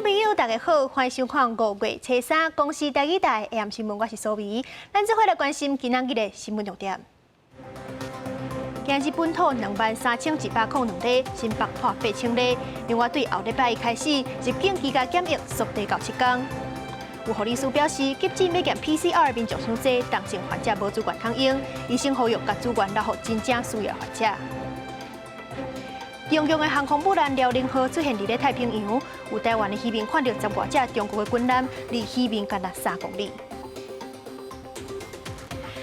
眾朋友，大家好，歡迎收看五月初三公視台語台 AM 新聞，我是蘇眉。咱做伙來關心今仔日的新聞重點。今日本土23,102例，新北破8000例。另外，對後禮拜一開始，入境居家檢疫縮短到7天。有護理師表示，急診欲驗 PCR 民眾傷濟，重症患者無資源通用，醫生呼籲共資源留予真正需要患者。中共的航空母艦遼寧號出現佇咧太平洋，有台灣的漁民看著十外隻中國的軍艦離漁民干焦3公里。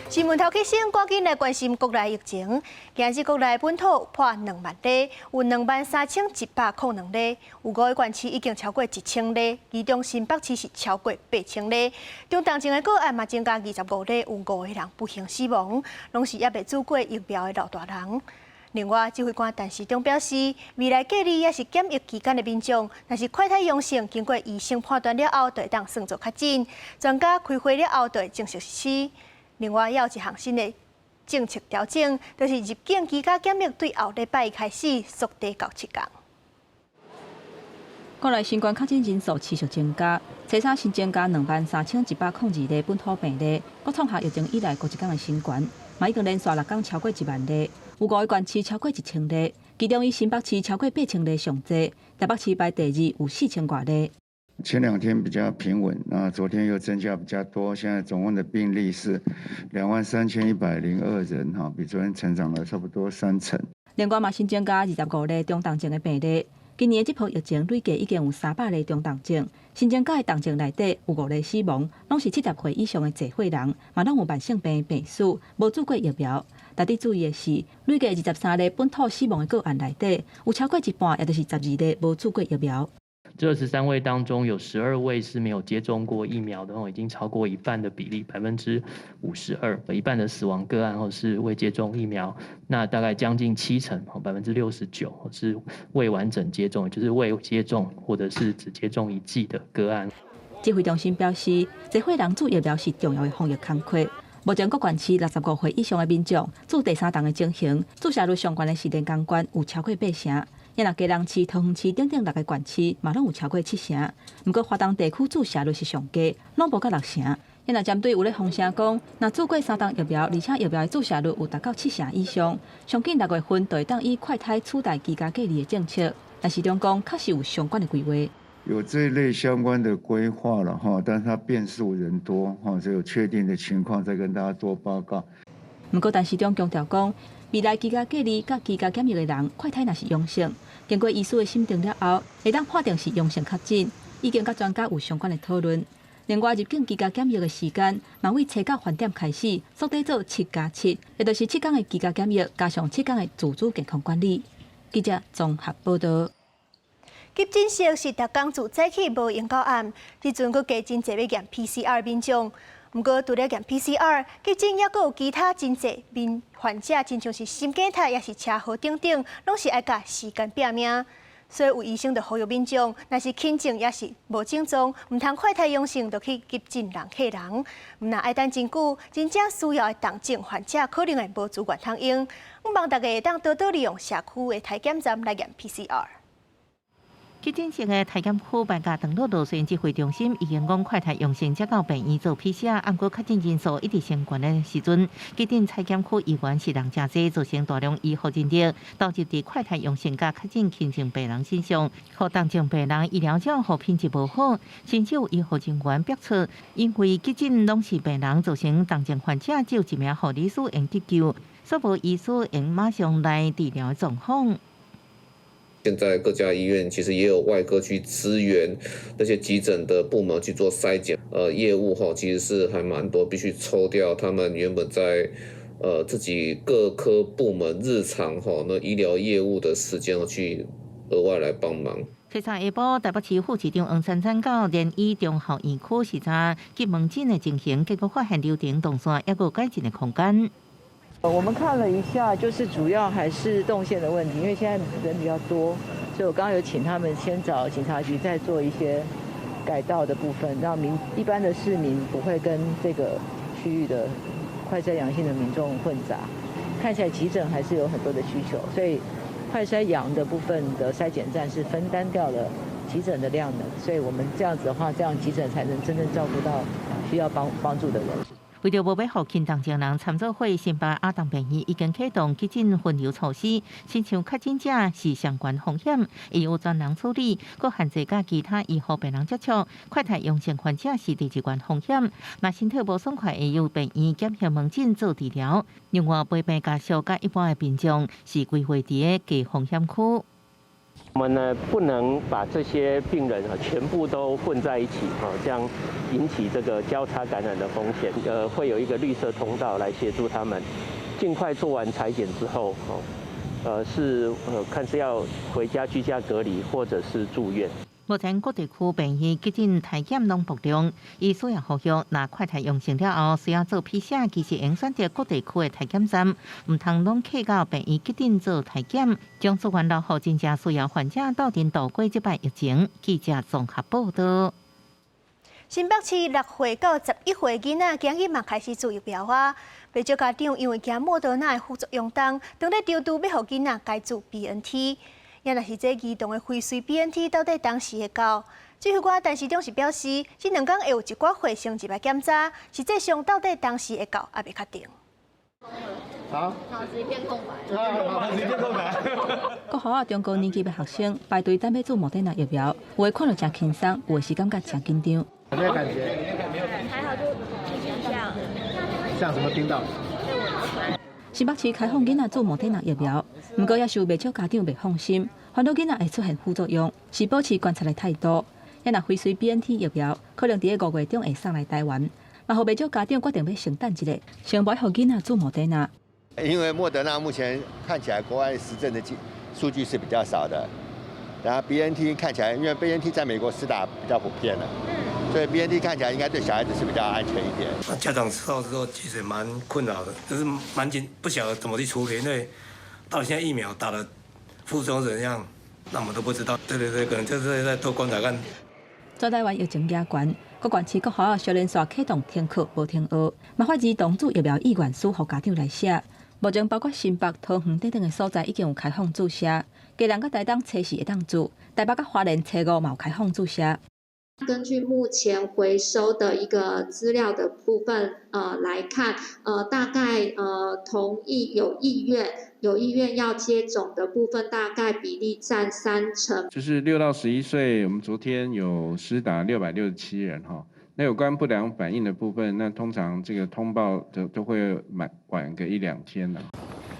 新聞頭起先，趕緊來關心國內疫情。今日國內本土破2萬例，有23,102例，有五個縣市已經超過1000例，其中新北市是超過8000例。中重症的個案嘛增加25例，有五個人不幸死亡，攏是猶未注過疫苗的老大人。另外，指揮官陳時中表示，未來隔離抑是檢疫期間的民眾，若是快篩陽性，經過醫生判斷了後，就會當算做確診。專家開會了後，就會正式實施。另外，也有一項新的政策調整，就是入境居家檢疫對後禮拜開始縮短到7天。國內新冠確診人數持續增加，初三新增加23,102例本土病例，閣創下疫情以來過一工的新懸，嘛已經連續6天超過1萬例，有五個縣市超過1000例，其中以新北市超過8000例上濟，台北市排第二，有4000外例。前兩天比較平穩，那昨天又增加比較多，現在總共的病例是23,102人，哈，比昨天成長了差不多3成。另外嘛，新增加25例中重症的病例。今年這波疫情累計已經有300例中重症，新增加的重症內底有五例死亡，攏是70歲以上的濟歲人，嘛攏有慢性病病史，無注過疫苗。值得注意的是，累計23例本土死亡的個案內底，有超過一半，也就是12例無注過疫苗。這23位當中，有12位是沒有接種過疫苗的，已經超過一半的比例，52%，一半的死亡個案哦是未接種疫苗，那大概將近七成，69%是未完整接種，就是未接種或者是只接種一劑的個案。指揮中心表示，濟歲人注疫苗是重要的防疫工具。目前各縣市65歲以上的民眾注第三針的情形，注射率上懸的是連江縣有超過八成。若基隆市、桃園市等等六个縣市嘛，攏有超過七成。毋過華東地區注射率是上低，攏無到六成。若針對有咧風聲講，若注過三針疫苗，而且疫苗的注射率有達到七成以上，上緊6月份就會當以快篩取代居家隔離的政策。陳時中講，確實有相關的規劃。有這類相關的規劃了哈，但是它變數人多哈，只有確定的情況再跟大家做報告。毋過陳時中強調講，未來居家隔離佮居家檢疫的人，快篩若是陽性，經過醫師的審定了後，會當判定是陽性確診，已經佮專家有相關的討論。另外，入境居家檢疫的時間，嘛對初九飯點開始，縮短做7加7，也就是7天的居家檢疫，加上7天的自主健康管理。記者綜合報道。急診室是逐工自早起無閒到暗，這陣閣加真濟欲驗 PCR 民眾。毋過除了驗 PCR，急診猶閣有其他真濟民患者，親像是心梗塞，抑是車禍等等，攏是愛共時間拼命。所以有醫生就呼籲民眾，若是輕症抑是無症狀，毋通快篩陽性就去急診人客人。毋但愛等真久，真正需要的重症患者可能會無資源通用。望大家會當多多利用社區的篩檢站來驗 PCR。急診室的篩檢區搬家登錄路線指揮中心已經講快篩陽性，才到病院做 PCR，毋過確診人數一直升懸的時陣，急診篩檢區依然是人誠濟，造成大量醫護人力投入佇快篩陽性佮確診輕症病人身上，予重症病人醫療照護品質無好，甚至有醫護人員逼出，因為急診攏是病人，造成重症患者只有一名護理師會急救，煞無醫師會馬上來治療狀況。現在各家醫院其實也有外科去支援那些急診的部門去做篩檢，業務哈其實是還蠻多，必須抽調他們原本在自己各科部門日常哈那醫療業務的時間去額外來幫忙。初三下晡，台北市副市長黃珊珊到聯醫中校院區視察急門診的情形，結果發現流程動線猶閣有改進的空間。我們看了一下，就是主要還是動線的問題，因為現在人比較多，所以我剛剛有請他們先找警察局再做一些改道的部分，讓一般的市民不會跟這個區域的快篩陽性的民眾混雜。看起來急診還是有很多的需求，所以快篩陽的部分的篩檢站是分擔掉了急診的量能，所以我們這樣子的話，這樣急診才能真正照顧到需要幫助的人。為著無欲予輕重症人參做伙，新北亞東病院已經啟動急診分流措施，親像確診者是上懸風險，會有專人處理，閣限制佮其他醫護病人接觸。快篩陽性患者是第二懸風險，若身體無爽快，會由病院檢疫門診做治療。另外，陪病家屬佮一般的民眾是規劃佇个低風險區。我們呢不能把這些病人啊全部都混在一起啊，這樣引起這個交叉感染的風險。會有一個綠色通道來協助他們，盡快做完採檢之後，哦，是看是要回家居家隔離，或者是住院。目前各地區病院急診篩檢攏爆量，醫師也呼籲，若快篩陽性了後需要做 PCR，其實會選擇各地區的篩檢站，毋通攏客到病院急診做篩檢，將資源留予真正需要患者鬥陣度過這擺疫情。記者綜合報道。新北市6歲到11歲囡仔，今日嘛開始注疫苗啊！袂少家長因為驚莫德納的副作用重，當咧躊躇欲予囡仔改注 BNT。也若是這兒童的輝瑞 BNT 到底當時會到？指揮官陳時中是表示，這兩工會有一寡貨先入來檢查，實際上到底當時會到，猶未確定。好，腦子一片空白。腦子一片空白。國小中高年級的學生排隊等欲注莫德納疫苗，有的看著誠輕鬆，有的是感覺誠緊張。有沒有感覺？還好，就像像什麼叮到？新北市開放囡仔注莫德納疫苗，毋過也是有袂少家長袂放心，煩惱囡仔會出現副作用，是保持觀察的態度。也若輝瑞 BNT 疫苗可能佇個5月中會送來台灣，嘛予袂少家長決定欲先等一下，先欲予囡仔注莫德納。因為莫德納目前看起來國外實證的數據是比較少的，然後 BNT 看起來，因為 BNT 在美國施打比較普遍了，所以 BNT 看起來應該對小孩子是比較安全一點。家長知道之後，其實蠻困擾的，就是蠻緊，不曉得怎麼去處理，因為到現在疫苗打的副作用怎樣，那我們都不知道。對對對，可能就是再多觀察看。全台灣疫情嚴懸，各縣市各學校連續啟動停課無停學，嘛發兒童注疫苗意願書予家長來寫。目前包括新北、桃園等等的所在已經有開放注射，基隆佮台東初四會當注，台北佮花蓮初五嘛有開放注射。根據目前回收的一個資料的部分，來看，大概同意有意願要接種的部分，大概比例佔3成。就是6到11歲，我們昨天有施打667人哈。那有關不良反應的部分，那通常這個通報都會晚晚個一兩天啦。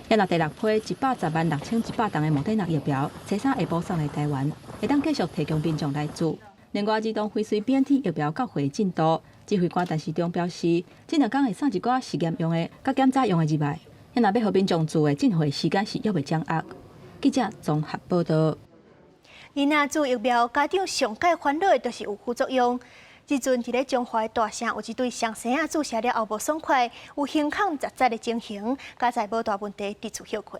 也若第六批1,106,100筒的莫德納疫苗，初三下晡送來台灣，會當繼續提供民眾來注。另外，兒童輝瑞 BNT 疫苗到貨進度，指揮官陳時中表示，這兩工會送一寡實驗用的、佮檢查用的入來，也若欲予民眾注的進貨時間是猶未掌握。記者綜合報道。囡仔注疫苗，家長上蓋煩惱的就是有副作用。這陣佇咧彰化的大城，有一對雙生仔注射了後無爽快，有胸腔窒息的情形，佳哉無大問題，佇厝歇睏。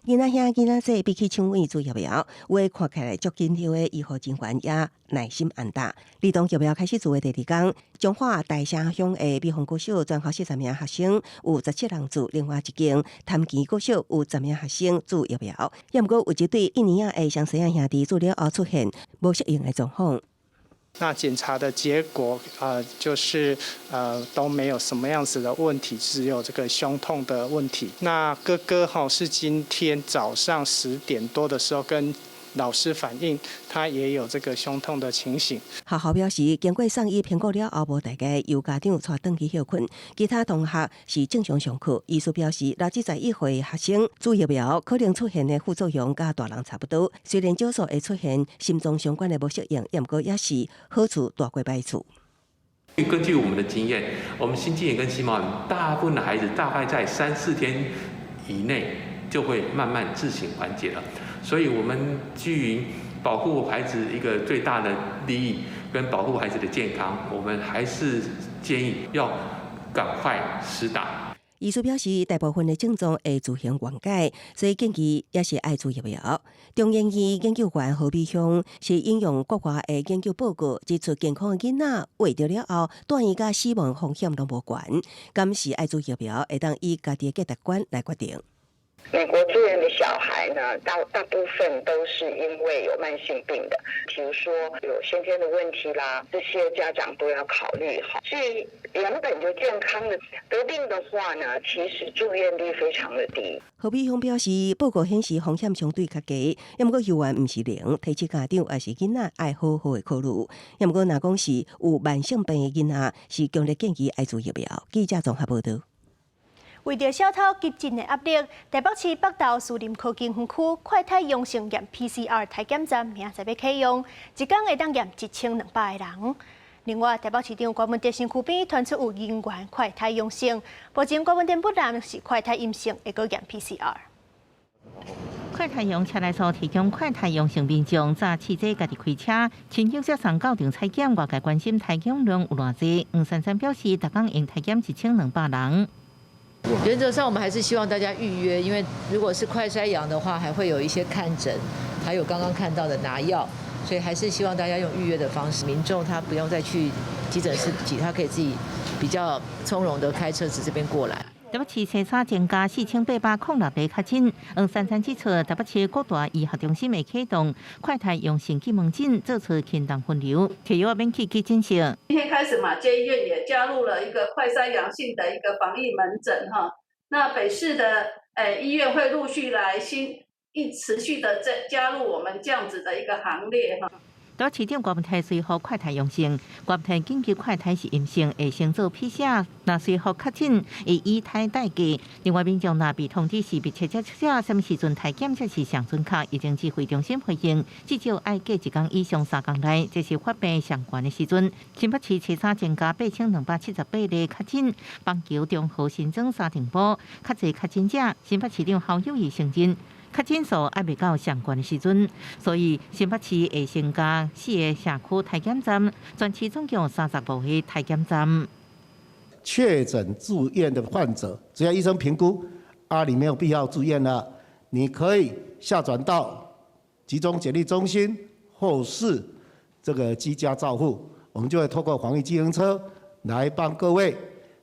囡仔兄囡仔姊比起搶位注疫苗，有的看起來足緊張的醫護人員也耐心按打。兒童疫苗開始注的第二工，彰化大城鄉的美鳳國小全校40名學生有17人注，另外一間潭墘國小有10名學生注疫苗。也毋過有一對印尼仔的雙生仔兄弟注了後出現無適應的狀況。那檢查的結果，就是都沒有什麼樣子的問題，只有這個胸痛的問題。那哥哥哈是今天早上10點多的時候跟老師反映，他也有這個胸痛的情形。學校表示，經過送醫評估了後，無代誌，由家長帶轉去歇睏。其他同學是正常上課。醫師表示，6至11歲學生注疫苗可能出現的副作用，佮大人差不多。雖然少數會出現心臟相關的無適應，毋過也是好處大過歹處。根據我們的經驗，我們心肌炎跟心毛炎，大部分的孩子大概在三四天以內就會慢慢自行緩解了。所以，我們基於保護孩子一個最大的利益跟保護孩子的健康，我們還是建議要趕快施打。醫師表示，大部分的症狀會自行緩解，所以建議也是愛注疫苗。中研院研究員何美鄉是引用國外的研究報告，指出健康的囡仔打著了後，住院佮死亡風險攏無懸，敢是愛注疫苗，會當以家己的價值觀來決定。美國住院的小孩呢，大大部分都是因為有慢性病的，比如說有先天的問題啦，這些家長都要考慮好。至於原本就健康的得病的話呢，其實住院率非常的低。何必雄表示，報告顯示風險相對較低，毋過猶原毋是零，提醒家長抑是囡仔愛好好的考慮。毋過若講是有慢性病的囡仔，是強烈建議愛注疫苗。記者綜合報道。為著小偷急診的壓力，台北市北投士林科技園區快篩陽性驗 PCR 篩檢站明仔載欲啟用，一工會當驗1200個人。另外，台北市長柯文哲身軀邊傳出有人員快篩陽性，目前柯文哲本人是快篩陰性，會閣驗 PCR。快篩陽車來所提供快篩陽性民眾早試劑家己開車，親友接送到場採檢，外界關心篩檢量有偌濟。黃珊珊表示，逐工用篩檢1200人。原則上，我們還是希望大家預約，因為如果是快篩陽的話，還會有一些看診，還有剛剛看到的拿藥，所以還是希望大家用預約的方式，民眾他不用再去急診室擠，他可以自己比較從容的開車子這邊過來。台北市初三增加4806例確診，黃珊珊指出，台北市各大醫學中心會啟動快篩陽性去門診，做出輕重分流，提藥免去急診室。今天開始，馬偕醫院也加入了一個快篩陽性的一個防疫門診哈。那北市的醫院會陸續來新一持續的再加入我們這樣子的一個行列哈。台北市長郭文泰隨予快篩陽性，郭文泰緊急快篩是陰性，會先做 PCR，若隨予確診，會以篩代隔。另外，民眾若被通知是密切接觸者，啥物時陣篩檢才是上準確。疫情指揮中心回應，至少愛隔一工以上3工內，這是發病上懸的時陣。新北市初三增加8278例確診，板橋中和新增三重埔，較濟確診者。新北市長侯友宜承認，確診數還未到上懸的時陣，所以新北市會增加四个社區篩檢站，全市總共35個篩檢站。確診住院的患者，只要醫生評估，啊，你沒有必要住院了，你可以下轉到集中檢疫中心或是這個居家照護，我們就會透過防疫計程車來幫各位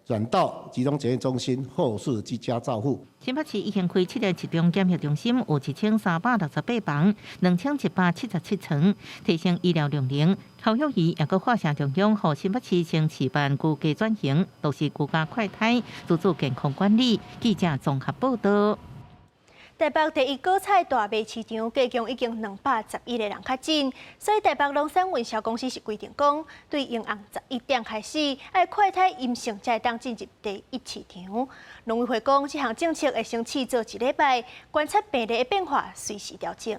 轉到集中檢疫中心或是居家照護。新北市已經開七個集中檢疫中心，有1368房，2177床，提升醫療量能。侯友宜也閣發聲中央，予新北市先試辦居家轉型，都是居家快篩，自主健康管理。記者綜合報道。台北第一果菜大賣市場，計共已經211個人確診，所以台北龍山運銷公司是規定講，對下暗11點開始，愛快篩陰性才會當進入第一市場。農委會講，這項政策會先試做一禮拜，觀察病例的變化，隨時調整。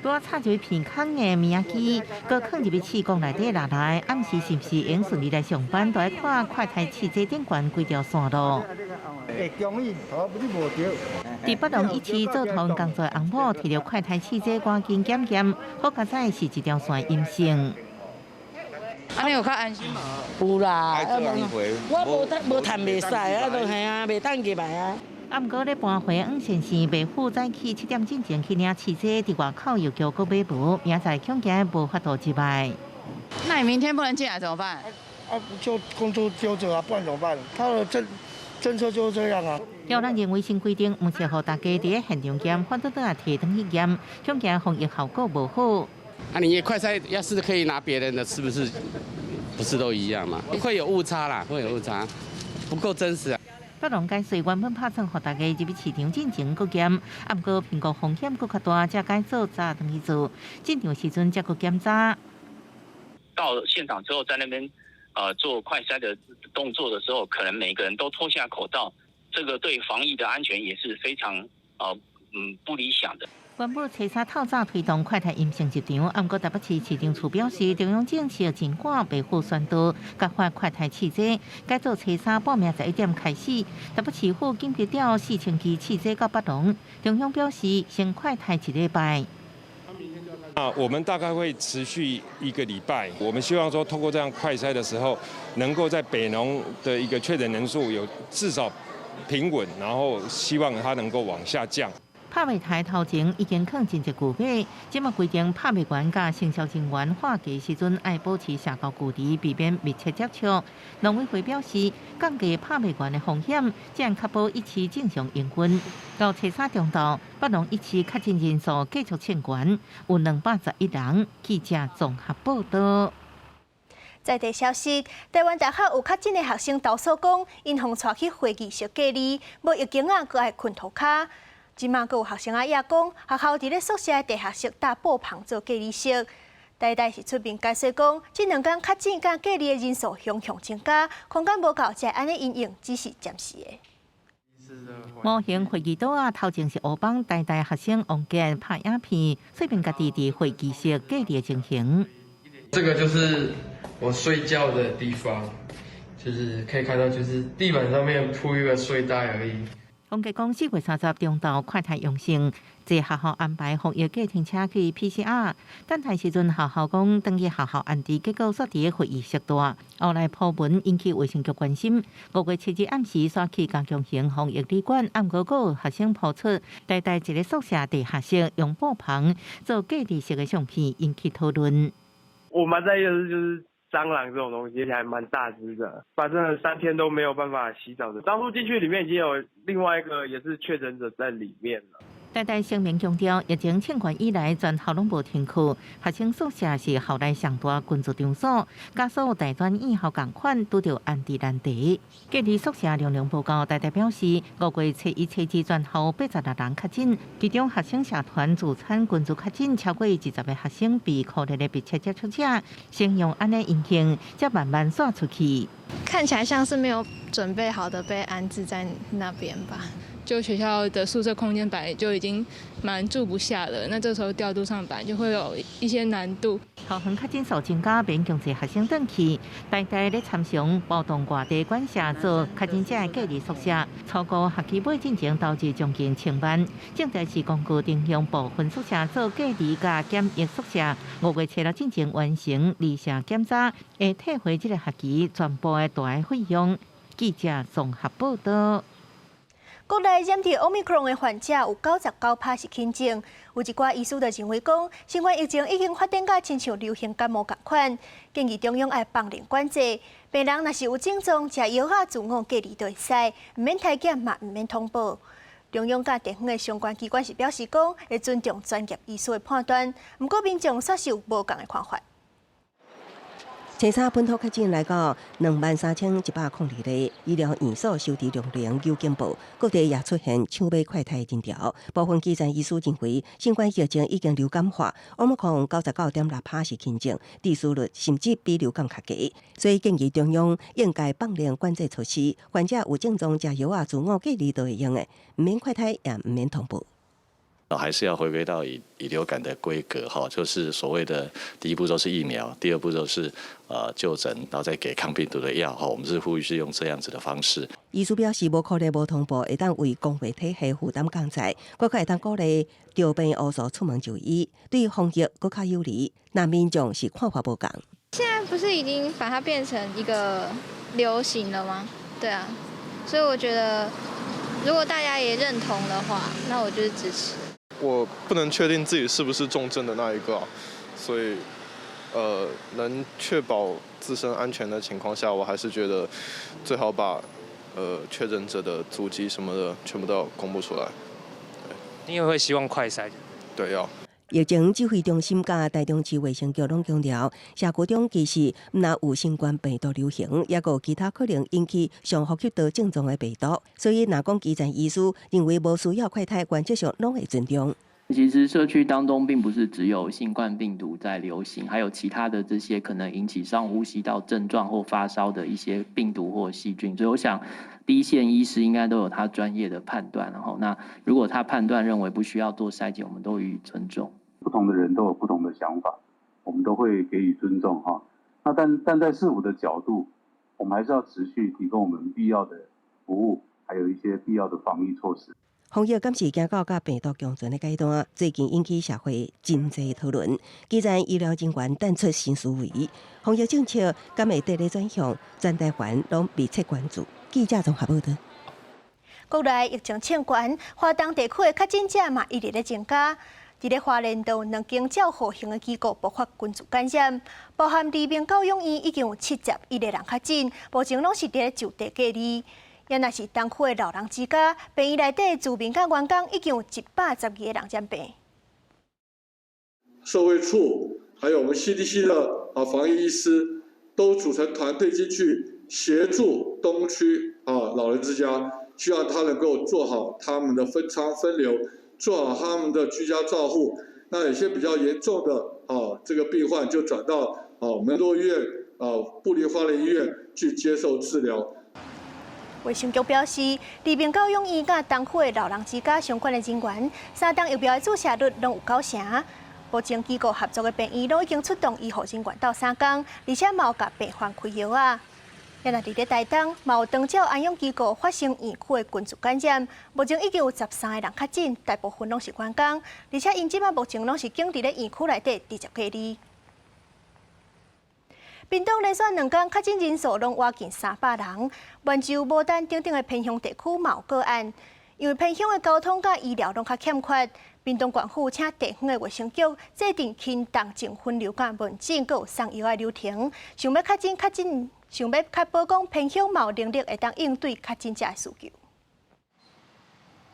拄仔插入鼻孔的物仔機，閣囥入去試管內底落來，暗時是毋是會順利來上班，都愛看快篩試劑頂懸幾條線路。會中意，你無著。佇北農一市做托運工作的翁某，提著快篩試劑趕緊檢驗，好佳哉是一條線陰性。按呢有較安心無？有啦，我無趁無趁袂使啊，都係啊，袂當入來啊。啊，毋過咧搬貨黃先生袂赴早起7點進前去領試劑，佇外口又叫閣買無，明仔載恐驚無法度入來。那你明天不能進來怎麼辦？啊，就工作丟著啊，不然怎麼辦？他的政策就是這樣啊。有人認為新規定毋適合大家佇咧現場檢，反倒轉來提轉去驗，恐驚防疫效果無好。啊，你快篩要是可以拿別人的，是不是不是都一樣嘛？會有誤差啦，會有誤差，不夠真實啊。北農解說原本拍算予大家入去市場進前閣檢，啊，毋過評估風險閣較大，才改做早轉去做。進場時陣才閣檢查。到現場之後，在那邊做快篩的動作的時候，可能每個人都脫下口罩，這個對防疫的安全也是非常不理想的。原本初三透早推動快篩陰性入場，啊，毋過台北市市政處表示，中央政策真趕，袂赴宣導，共發快篩試劑，改做初三半暝11點開始。台北市府緊急調4000支試劑到北農，中央表示先快篩一禮拜。啊，我們大概會持續一個禮拜。我們希望說，透過這樣快篩的時候，能夠在北農的一個確診人數有至少平穩，然後希望它能夠往下降。拍賣台頭前已經囥真濟舊馬，這馬規定拍賣員佮承銷人員劃價時陣愛保持社交距離，避免密切接觸。農委會表示，降低拍賣員的風險，才能確保一市正常營運。到初三中晝，北農一市確診人數繼續衝懸，有211人。記者綜合報道。在地消息，台灣大學有確診的學生投訴講，𪜶予帶去會議室隔離，無疫情啊，閣愛睏塗跤。這馬閣有學生仔也講，學校佇咧宿舍地下室搭布棚做隔離室。台大是出面解釋講，這兩工確診佮隔離的人數向向增加，空間無夠，才會按呢因應，只是暫時的。模型會議桌仔，頭前是烏幫台大學生王健拍影片，說明家己佇會議室隔離的情形。這個就是我睡覺的地方，就是可以看到，就是地板上面鋪一個睡袋而已。王傑講，4月30中晝快篩陽性，這學校安排防疫計程車去 PCR，等待時陣學校講，轉去學校安置，結果煞佇會議室蹛。後來鋪文引起衛生局關心。5月7日暗時，煞去加強型防疫旅館，毋過閣有學生鋪出台大一个宿舍地下室用布棚做隔離室的相片，引起討論。我蠻在意的是，就是蟑螂這種東西，而且還蠻大隻的，反正3天都沒有辦法洗澡的。當初進去裡面已經有另外一個也是確診者在裡面了。台大聲明強調，疫情衝懸以來，全校攏無停課，學生宿舍是校內上大群聚場所，佮所有大專院校仝款拄著安置難題。隔離宿舍量量無夠，台大表示，5月初一、初二全校86人確診，其中學生社團聚餐群組確診超過20個學生被可能的密切接觸者，先用按呢陰性，才慢慢散出去。看起來像是沒有準備好的被安置在那邊吧。就學校的宿舍空間本來就已經蠻住不下了，那這時候調度上本來就會有一些難度。校園確診數增加，勉強濟學生轉去，台大咧參詳包動外地管轄做確診者的隔離宿舍，初估學期尾進前投入將近千萬，正在是公告定用部分宿舍做隔離佮檢疫宿舍。5月初六進前完成例行檢查，會退回這个學期全部的大費用。記者綜合報道。國內染著 Omicron 的患者有99%是輕症，有一寡醫師就認為講，新冠疫情已經發展甲親像流行感冒仝款，建議中央愛放任管制，病人若是有症狀，食藥仔自我隔離就會使，毋免篩檢嘛，毋免通報。中央佮地方的相關機關是表示講，會尊重專業醫師的判斷，毋過民眾煞是有無仝的看法。初三本土確診來到23,102例，醫療院所收治量能有警報，各地也出現搶買快篩人潮。部分基層醫師認為，新冠疫情已經流感化，Omicron 99.6%是輕症，致死率甚至比流感較低，所以建議中央應該放寬管制措施，患者有症狀食藥仔，自我隔離就會用的，毋免快篩也毋免通報。還是要回歸到以流感的規格哈，就是所謂的第一步驟是疫苗，第二步驟是就診，然後再給抗病毒的藥哈。我們是呼籲是用這樣子的方式。醫師表示，無可能無通報，會當為公衛體系負擔降載，閣較會當鼓勵著病烏數出門就醫，對防疫閣較有利。那民眾是看法無仝。現在不是已經把它變成一個流行了嗎？對啊，所以我覺得如果大家也認同的話，那我就是支持。我不能確定自己是不是重症的那一個，所以，能確保自身安全的情況下，我還是覺得最好把確診者的足跡什麼的全部都要公布出來。因為會希望快篩。對，要。疫情指揮中心佮台中市衛生局攏強調，社區中其實毋但有新冠病毒流行，抑閣有其他可能引起上呼吸道症狀的病毒，所以若講基層醫師認為無需要快篩，原則上攏會尊重。其實社區當中並不是只有新冠病毒在流行，還有其他的這些可能引起上呼吸道症狀或發燒的一些病毒或細菌。所以我想，第一線醫師應該都有他專業的判斷。然後，那如果他判斷認為不需要做篩檢，我們都予以尊重。不同的人都有不同的想法，我們都會給予尊重哈。那但站在市府的角度，我們還是要持續提供我們必要的服務，還有一些必要的防疫措施。防疫敢是行到佮病毒共存的階段，最近引起社會真濟討論。基層醫療人員等出新思維，防疫政策敢會綴咧轉向，全台灣攏密切關注。記者綜合報道。國內疫情衝懸，華東地區的確診者嘛一直咧增加。佇咧花蓮就有兩間照護型的機構爆發群聚感染，包含黎明教養院已經有71個人確診，目前攏是佇咧就地隔離。也若是東區的老人之家，病院內底住民佮員工已經有112個人染病。社會處還有我們 CDC 的防疫醫師，都組成團隊進去協助東區老人之家，希望他能夠做好他們的分艙分流，做好他們的居家照護。那有些比較嚴重的這個病患就轉到門諾醫院部立花蓮醫院去接受治療。衛生局表示，黎明教養院佮東區的老人之家相關的人員，三針疫苗的注射率攏有9成。目前機構合作的病院攏已經出動醫護人員鬥相共，而且嘛有共病患開藥啊。也若佇咧台東，嘛有長照安養機構發生院區的群聚感染，目前已經有13個人確診，大部分攏是員工，而且𪜶這擺目前攏是囥佇咧院區內底直接隔離。屏東連續兩工確診人數攏倚近300人，滿洲牡丹等等的偏鄉地區嘛有個案，因為偏鄉的交通佮醫療攏較欠缺，屏東縣府請地方的衛生局制定輕重症分流佮問診，閣有送藥的流程，想欲確診確診，想欲確保講偏鄉嘛有能力會當應對確診者的需求。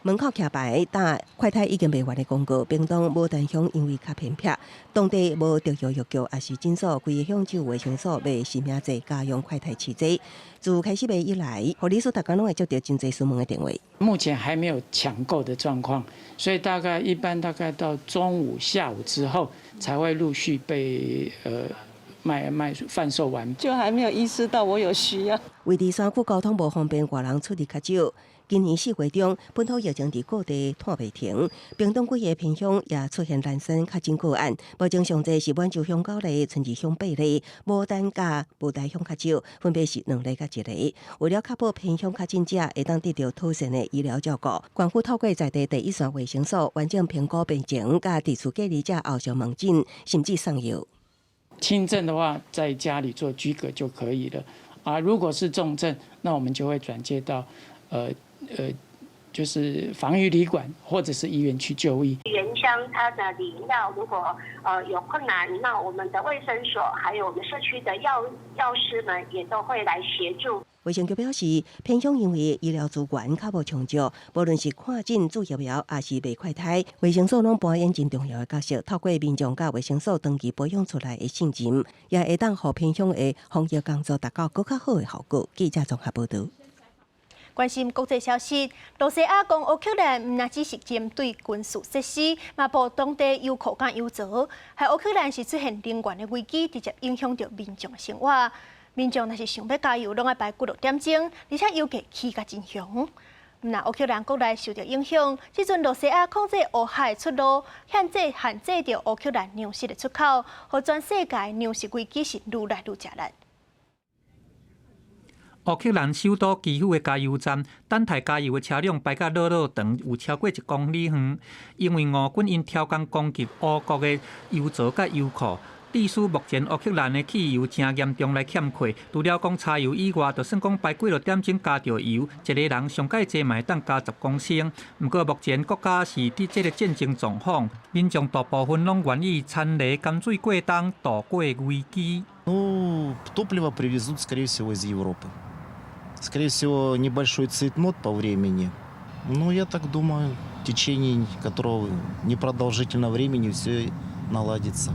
門口徛牌打快篩已經賣完的廣告，屏東牡丹鄉因為較偏僻，當地無特藥藥局，抑是診所，規个鄉只有衛生所賣實名制家用快篩試劑。自開始賣以來，護理師逐工攏會接著真濟詢問的電話。目前還沒有搶購的狀況，所以大概一般大概到中午、下午之後才會陸續被賣販售完。就還沒有意識到我有需要。位佇山區交通無方便，外人出入較少。今年4月中，本土疫情佇各地拖袂停，屏東幾个偏鄉也出現零星確診個案。目前上濟是滿洲鄉9例，春日鄉8例，牡丹佮霧台鄉較少，分別是2例佮1例。為了確保偏鄉確診者會當得著妥善的醫療照顧，縣府透過在地第一線衛生所完整評估病情，佮佇厝隔離者後續問診，甚至送藥。輕症的話，在家裡做居隔就可以了。啊，如果是重症，那我們就會轉介到，就是防疫旅館或者是醫院去就醫。原鄉他的領藥如果有困難，那我們的衛生所還有我們社區的藥師們也都會來協助。衛生局表示，偏鄉因為醫療資源較無充足，無論是看診、注疫苗，抑是賣快篩，衛生所攏扮演真重要的角色。透過民眾佮衛生所長期培養出來的信任，也會當予偏鄉的防疫工作達到閣較好的效果。記者綜合報導。關心國際消息，羅西亞講烏克蘭毋但只是針對軍事設施，嘛爆當地油庫佮油槽，害烏克蘭是出現能源的危機，直接影響著民眾的生活。民眾若是想欲加油，攏愛排幾落點鐘，而且油價起甲真雄。毋但烏克蘭國內受著影響，這陣羅西亞控制烏海出路，限制著烏克蘭糧食的出口，予全世界糧食危機是愈來愈食力。烏克蘭首都基輔的加油站，等待加油的車輛排甲老老長，有超過1公里遠。因為俄軍𪜶超工攻擊烏國的油槽佮油庫，致使目前烏克蘭的汽油誠嚴重來欠缺。除了講柴油以外，就算講排幾落點鐘加著油，一个人上蓋濟嘛會當加10公升。毋過目前國家是佇這个戰爭狀況，民眾大部分攏願意田螺甘水過冬度過危機。 Ну, топливо привезут, скорее всего, из Европы. Скорее всего, небольшой цейтнот по времени. Но я так думаю, в течение которого непродолжительного времени все наладится.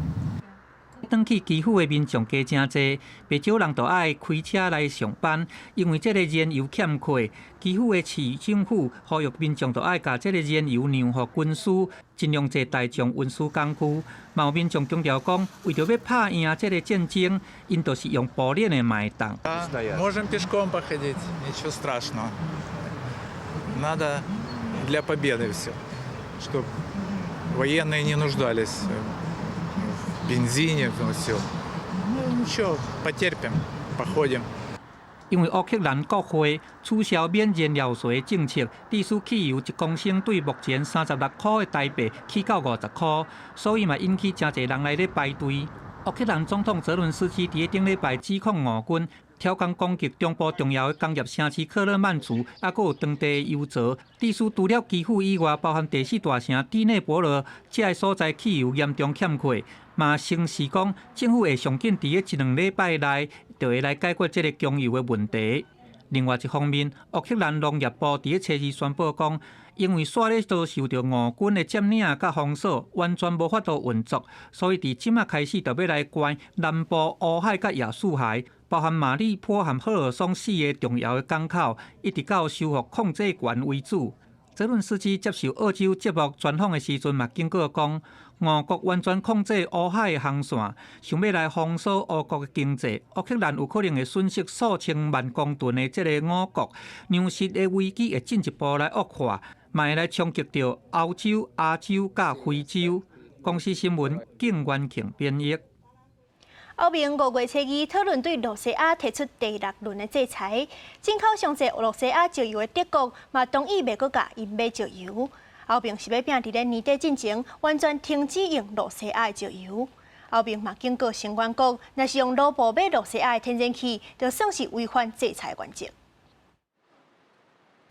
轉去基輔的民眾加誠濟，袂少人都愛開車來上班，因為這个燃油欠缺。基輔的市政府呼籲民眾都愛共這个燃油讓予軍事，盡量坐大眾運輸工具。嘛有民眾強調講，為著欲拍贏這个戰爭，𪜶就是用步練的嘛會當。 Можем пешком походить, ничего страшного. Надо для победы все, чтобы военные не нуждались в бензине, все. Ну ничего, потерпим, походим. 因為烏克蘭國會取消免燃料稅的政策，致使汽油1公升對目前36箍的台幣起到50箍，所以嘛引起誠濟人來咧排隊。烏克蘭總統澤倫斯基佇頂禮拜指控俄軍挑工攻擊中部重要的工業城市克勒曼楚，抑閣有當地油槽。致使除了基輔以外，包含第四大城第聶伯羅這个所在汽油嚴重欠缺。嘛，承示講政府會上緊佇咧一兩禮拜內就會來解決這个供油的問題。另外一方面，烏克蘭農業部佇咧初二宣布講，因為煞咧遭受著俄軍的佔領佮封鎖，完全無法度運作，所以佇這馬開始就欲來關南部烏海佮亞速海，包含馬里波和赫爾松四个重要的港口，一直到收復控制權為止。澤倫斯基接受澳洲節目專訪的時陣嘛，警告講，俄國完全控制烏海的航線，想欲來封鎖烏國的經濟，烏克蘭有可能會損失數千萬公噸的這个五穀，糧食的危機會進一步來惡化，嘛會來衝擊著歐洲、亞洲佮非洲。公視新聞，景元慶編譯。歐盟五月初二討論對露西亞提出第六輪的制裁，進口上濟露西亞石油的德國嘛同意袂閣共𪜶買石油。歐盟是欲拼佇咧年底進前完全停止用露西亞的石油。歐盟嘛警告成員國，若是用盧布買露西亞的天然氣，就算是違反制裁原則。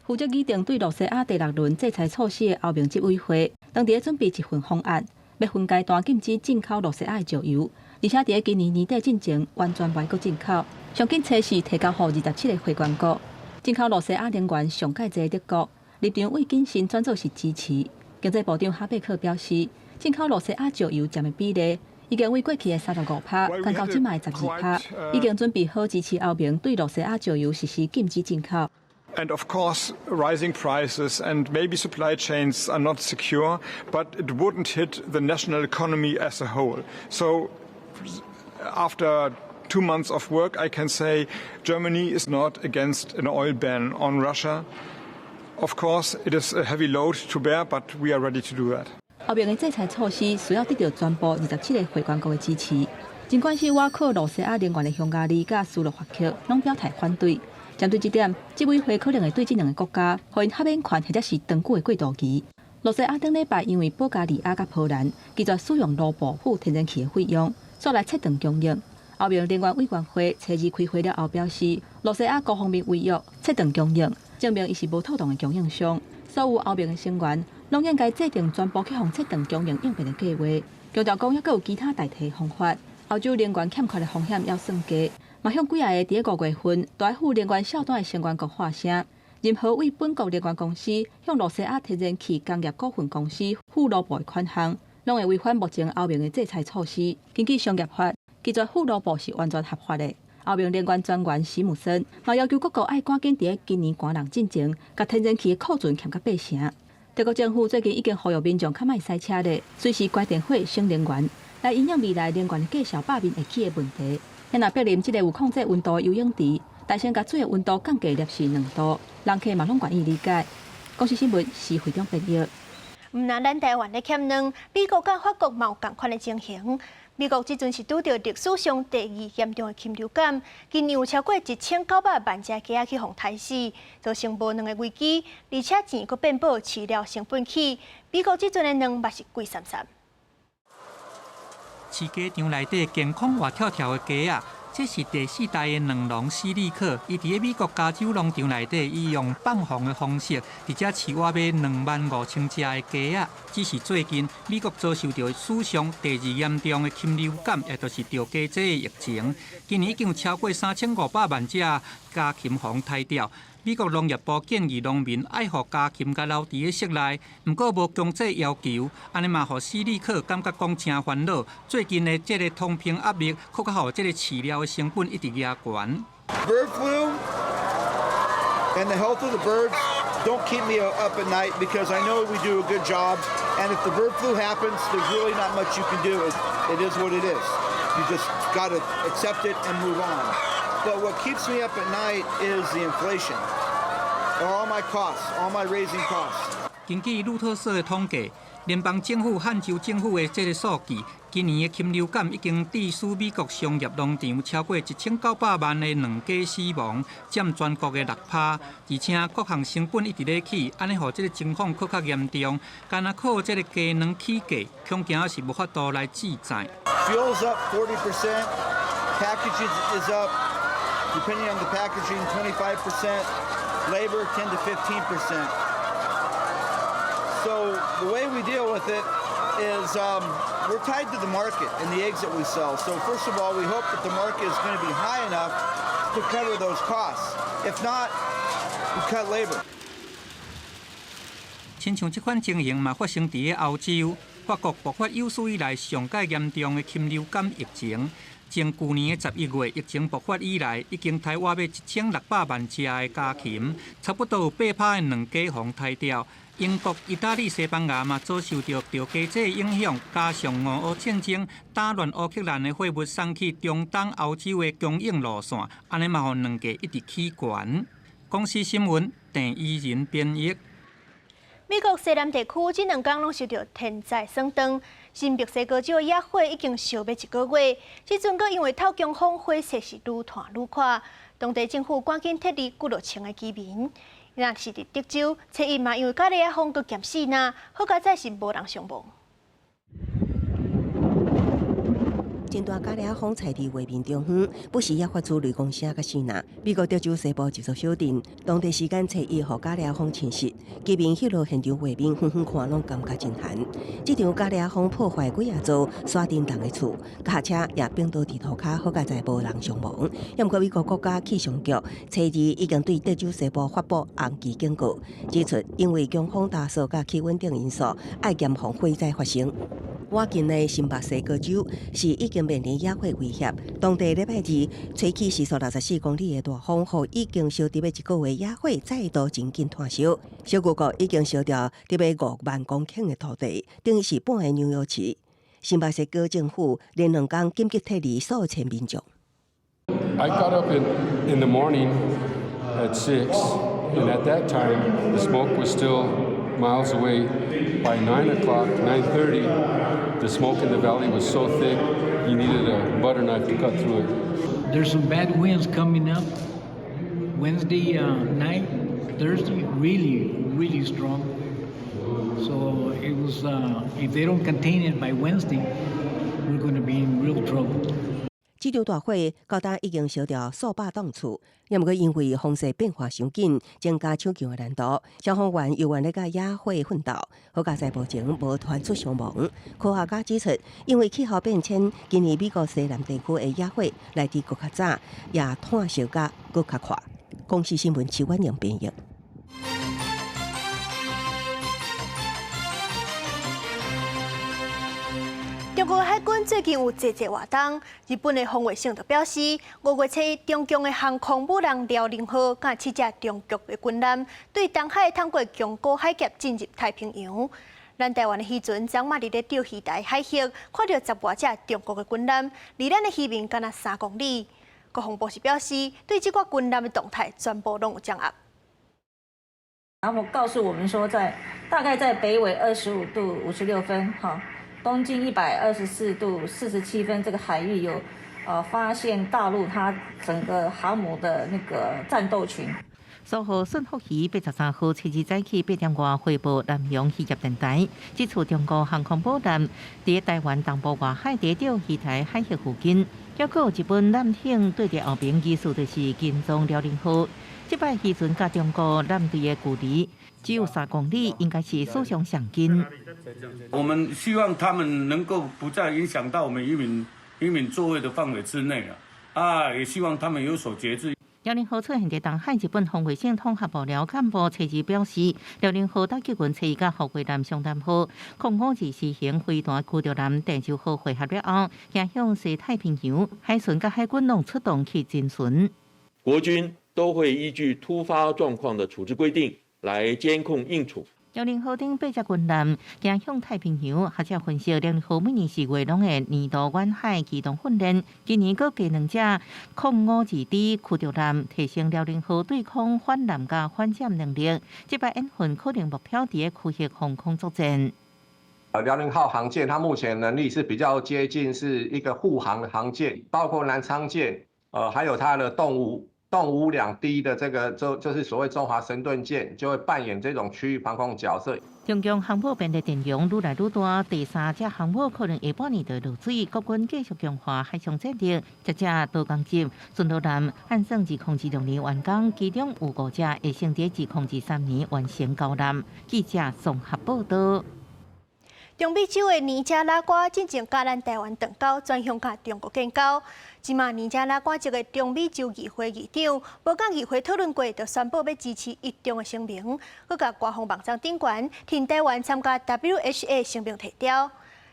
負責擬定對露西亞第六輪制裁措施的歐盟執委會，當佇咧準備一份方案，欲分階段禁止進口露西亞的石油。而且佇咧今年年底進前完全袂閣進口。上緊測試提交予27个會員國，進口露西亞能源上蓋濟德國立場為謹慎轉做是支持。經濟部長哈貝克表示，進口露西亞石油佔的比例已經為過去的35趴，降到這擺的12趴，已經準備好支持歐盟對露西亞石油實施禁止進口。 And of course, rising prices and maybe supply chains are not secure, but it wouldn't hit the national economy as a whole. So, after 2 months of work, I can say Germany is not against an oil ban on Russia. Of course, it is a heavy load to bear, but we are ready to do that. 歐盟的制裁措施需要得到全部27个會員國的支持。儘管是倚靠露西亞能源的匈牙利佮斯洛伐克攏表態反對。針對這點，執委會可能會對這兩个國家，予𪜶豁免權或者是長久的過渡期。露西亞頂禮拜因為保加利亞佮波蘭拒絕使用盧布付天然氣的費用，煞來切斷供應。歐盟能源委員會初二開會了後表示，露西亞各方面違約，切斷供應，證明伊是無妥當的供應商。所有歐盟的成員攏應該制定全部去予切斷供應應變的計劃，強調講猶閣有其他代替方法。歐洲能源欠缺的風險猶算低，嘛向幾仔个佇咧五月份都愛付能源數單的成員國喊聲，任何為本國能源公司向露西亞天然氣工業股份公司付盧布的款項，攏會違反目前歐盟的制裁措施。根據商業法，拒絕付盧布是完全合法的。歐盟能源專員史姆森嘛要求各國愛趕緊佇咧今年寒冬進前，共天然氣的庫存減甲八成。德國政府最近已經呼籲民眾較莫駛車咧，隨時關電火省能源，來因應未來能源價數百面會起的問題。若柏林這个有控制溫度的游泳池，大聲共水的溫度降低攝氏2度，人客嘛攏願意理解。公視新聞是會長編譯。毋但咱台灣咧欠卵，美國佮法國嘛有仝款的情形。美國這陣是拄著歷史上第二嚴重的禽流感，今年有超過1900萬隻雞仔去予刣死，造成無卵的危機，而且錢閣變薄，飼料成本起。美國這陣的卵嘛是貴參參。飼雞場內底健康活跳跳的雞仔，這是第四代的卵農斯利克。伊佇咧美國加州農場內底，伊用放風的方式，佇遮飼活欲25,000隻的雞仔。只是最近美國遭受著史上第二嚴重的禽流感，也就是著雞災的疫情。今年已經有超過3500萬隻家禽予刣掉。美國農業部建議農民愛予家禽共留佇咧室內，毋過無強制要求，按呢嘛予斯利克感覺講誠煩惱。最近的這个通膨壓力，閣較予這个飼料的成本一直加懸。 Bird flu and the health of the birds don't keep me up at night because I know we do a good job. And if the bird flu happens, there's really not much you can do. It is what it is. You just got to accept it and move on. But what keeps me up at night is the inflation. All my costs, all my raising costs. 根據路透社的統計，聯邦政府和州政府的這个數據，今年的禽流感已經致使美國商業農場超過1900萬的卵雞死亡，佔全國的6%。而且各項成本一直咧起，按呢予這个情況閣較嚴重。干焦靠這个雞卵起價，恐驚是無法度來支載。 Fuel's up 40%, packaging is up, depending on the packaging, 25%, labor 10 to 15%. So the way we deal with it is we're tied to the market and the eggs that we sell. So first of all, we hope that the market is going to be high enough to cover those costs. If not, we cut labor. 親像這款情形嘛，發生佇咧歐洲、法國爆發有史以來上蓋嚴重的禽流感疫情。從舊年的11月疫情爆發以來，已經刣活欲1600萬隻的家禽，差不多有8%的卵雞予刣掉。英國、意大利、西班牙嘛，遭受著經濟影響，加上俄烏戰爭打亂烏克蘭的貨物送去中東、歐洲的供應路線，按呢嘛予卵價一直起懸。公視新聞鄭怡仁編譯。美國西南地區這兩工攏受著天災損斷，新墨西哥州的野火已經燒欲一個月，這陣閣因為透強風，火勢是愈湠愈闊，當地政府趕緊撤離幾落千个居民。若是佇德州，初一嘛因為咖喱仔風閣兼死若，好佳哉是無人傷亡。真大咖喱仔風採佇畫面中央，不時也發出雷公聲佮死若。美國德州西部一座小鎮，當地時間初一予咖喱仔風侵襲，居民翕落現場畫面，遠遠看攏感覺真寒。這場咖喱仔風破壞幾仔座山頂人的厝，轎車也反倒佇塗跤，好佳哉無人傷亡。毋過美國國家氣象局初二已經對德州西部發布紅旗警告，指出因為強風大雪佮氣溫等因素，愛嚴防火災發生。倚近的新墨西哥州是已經面臨野火威脅，當地禮拜二吹起時速64公里的大風，予已經燒佇欲一個月野火再度真緊湠燒。小牛國已經燒掉佇欲5萬公頃的土地，等於是半個紐約市。新墨西哥政府連兩工緊急撤離數千民眾。 I got up in the morning at 6, and at that time the smoke was still miles away. By 9 o'clock, 9:30, the smoke in the valley was so thick you needed a butter knife to cut through it. There's some bad winds coming up Wednesday night, Thursday, really, really strong. So it was, if they don't contain it by Wednesday, we're going to be in real trouble. 這場大火到今已經燒掉數百棟厝，也毋過因為風勢變化傷緊，增加搶救的難度。消防員猶原咧佮野火奮鬥，好佳哉目前無傳出傷亡。科學家指出，因為氣候變遷，今年美國西南地區的野火來得閣較早，也湠燒甲閣較快。公視新聞徐婉瑩編譯。中國海軍最近有濟濟活動，日本的防衛省就表示，5月初一，中共的航空母艦遼寧號佮七隻中國的軍艦，對東海通過宮古海峽進入太平洋。咱台灣的漁船昨嘛佇咧釣魚台海域，看著十外隻中國的軍艦，離咱的漁民干焦3公里。國防部是表示，對這寡軍艦的動態全部攏有掌握。然後告訴我們說，在大概在北緯25度56分，哈。東經124度47分，這個海域有，發現大陸它整個航母的那個戰鬥群。蘇號順福魚83號，初二早起8點外回報南洋漁業電台，指出中國航空母艦佇台灣東部外海佇釣魚台海域附近，抑閣有日本艦艇對佇後爿，疑似就是跟蹤遼寧號。這擺漁船佮中國艦隊的距離只有3公里，應該是史上上近。我們希望他們能夠不再影響到我們漁民作業的範圍之內啊，啊，也希望他們有所節制。遼寧號出現佇東海，日本防衛省統合幕僚幹部初二表示，遼寧號打擊群初一佮護衛艦松擔號05二 C 型飛彈驅逐艦鄭州號會合了後，行向西太平洋，海巡佮海軍攏出動去偵巡。國軍都會依據突發狀況的處置規定來監控應處。遼寧號頂八隻軍艦行向太平洋，學者分析，遼寧號每年4月攏會年度遠海機動訓練，今年閣加兩隻052 D 驅逐艦，提升遼寧號對空反艦佮反潛能力。這擺演訓可能目標佇咧區域防空作戰。遼寧號航艦，它目前能力是比較接近是一個護航的航艦，包括南昌艦，還有它的動武2D 的這個就是所謂中華神盾艦，就會扮演這種區域防空角色。中共航母變得陣容愈來愈大，第三隻航母可能下半年就落水。國軍繼續強化海上戰力，這隻島江級巡邏艦按算2026年完工，其中有五隻會先佇2023年完成交艦。記者綜合報道。中美洲的尼加拉瓜進前佮咱台灣斷交，轉向佮中國建交。這馬尼加拉瓜籍的中美洲議會議長，無佮議會討論過，就宣布欲支持一中的聲明，閣共官方網站頂懸，挺台灣參加 WHA 聲明提調。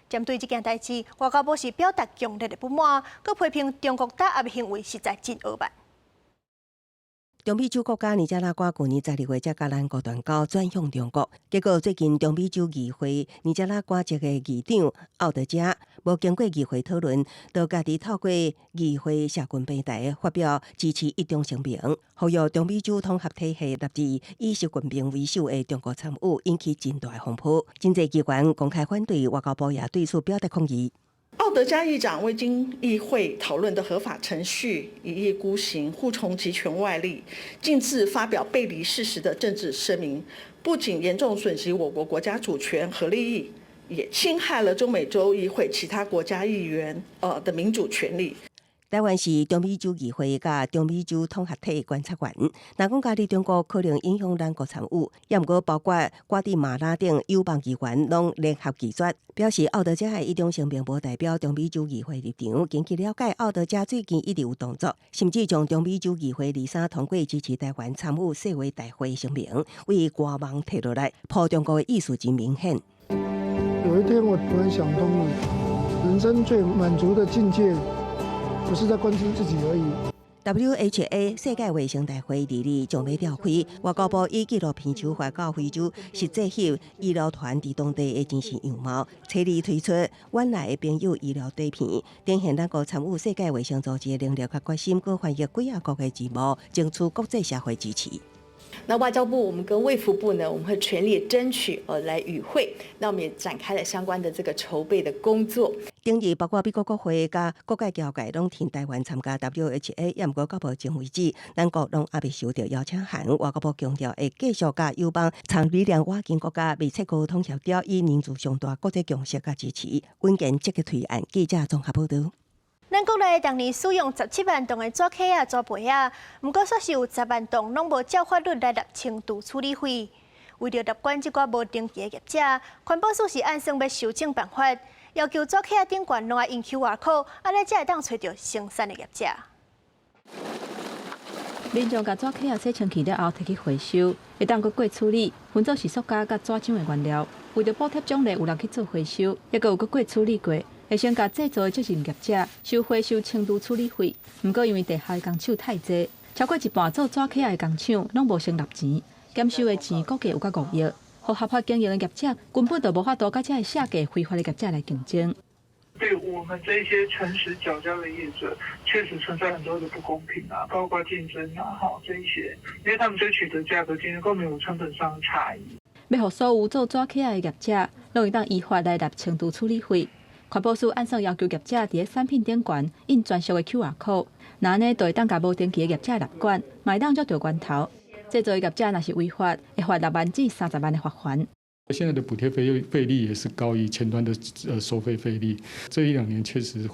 針對這件代誌，外交部是表達強烈的不滿，閣批評中國打壓的行為實在真惡蠻。中美洲國家尼加拉瓜舊年12月才佮咱國斷交，轉向中國。結果最近中美洲議會尼加拉瓜籍的議長奧德加，無經過議會討論，就家己透過議會社群平台發表支持一中聲明，呼籲中美洲統合體系納入以習近平為首的中國參與，引起真大風波。真濟機關公開反對，外交部也對此表達抗議。奧德加議長未經議會討論的合法程序，一意孤行，扈從極權外力，徑自發表背離事實的政治聲明，不僅嚴重損及我國國家主權和利益，也侵害了中美洲議會其他國家議員的民主權利。台灣是中美洲議會佮中美洲統合體觀察員，若講加入中國可能影響咱國參與，也毋過包括瓜地馬拉等友邦議員攏聯合拒絕，表示奧德加的一中聲明無代表中美洲議會立場。根據了解，奧德加最近一直有動作，甚至將中美洲議會23通過支持台灣參與世衛大會聲明，對官網提落來，抱中國的意思真明顯。有一天我突然想通了，人生最滿足的境界，不是在關心自己而已。 WHA 世界衛生大會二二將欲召開，外交部以紀錄片手法佮非洲實際翕醫療團佇當地的真實樣貌，初二推出遠來的朋友醫療短片，展現咱國參與世界衛生組織的能力佮決心，閣翻譯幾仔國的字幕，爭取國際社會支持。那外交部，我們跟衛福部呢，我們會全力爭取來與會。那我們也展開了相關的這個籌備的工作。頂日包括美國國會佮各界僑界攏挺台灣參加 WHA，也毋過到目前為止，咱國攏猶未收到邀請函。外交部強調會繼續佮友邦參與兩外經國家密切溝通協調，以凝聚上大國際共識佮支持，穩健積極推案。記者綜合報道。咱國內逐年使用17萬棟的紙殼仔、紙杯仔，毋過煞是有10萬棟攏無照法律來納清廚處理費。為著納管這寡無登記的業者，環保署是按算欲修正辦法，要求紙殼仔頂懸攏愛印 QR code，按呢才會當揣著生產的業者。民眾共紙殼仔洗清氣了後，提去回收，會當閣過處理，分做是塑膠佮紙漿的原料。為著補貼獎勵有人去做回收，抑閣有閣過處理過。會先共製造的責任業者收回收清廚處理費，毋過因為地下的工廠太濟，超過一半做紙殼仔的工廠攏無先納錢，減收的錢估計有到5億，予合法經營的業者根本就無法度佮這个下架非法的業者來競爭。對我們這些誠實繳交的業者，確實存在很多的不公平啊，包括競爭啊，哈，這一些，因為他們追取的價格，其實跟我們有成本上的差異。欲予所有做紙殼仔的業者，攏會當依法來納清廚處理費。環保署按算要求業者佇咧產品頂懸印專屬的 QR code，若按呢就會當共無登記的業者納管，嘛會當抓著源頭。製造的業者若是違法，會罰6萬至30萬的罰鍰。現在的補貼費率也是高於前端的收費費率。這一兩年確實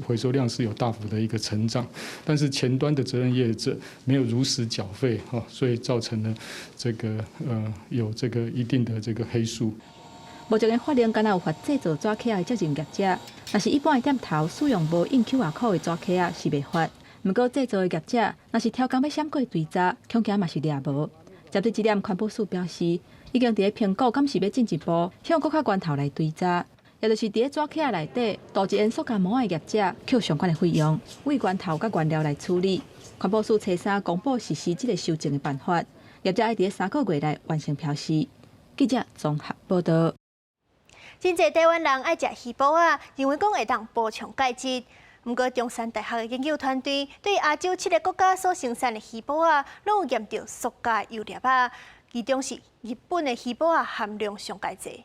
回收量是有大幅的一個成長，但是前端的責任業者沒有如實繳費，哈，所以造成了這個有這個一定的這個黑數。目前的法令敢若有罰製造紙殼的責任業者，若是一般的店頭使用無印 QR code 的紙殼仔是袂罰。毋過製造的業者若是刁工欲閃過追查，恐驚嘛是掠無。針對這點，環保署表示，已經佇咧評估，敢是欲進一步向閣較源頭來追查，也就是佇咧紙殼仔內底塗一層塑膠膜的業者，扣相關的費用，對源頭佮原料來處理。環保署初三公布實施這個修正的辦法，業者愛佇咧3個月內完成標示。記者綜合報道。真濟台灣人愛食魚脯仔，認為講會當補充鈣質。毋過中山大學的研究團隊對亞洲七个國家所生產的魚脯仔，攏有驗著塑膠油粒仔，其中是日本的魚脯仔含量上蓋濟。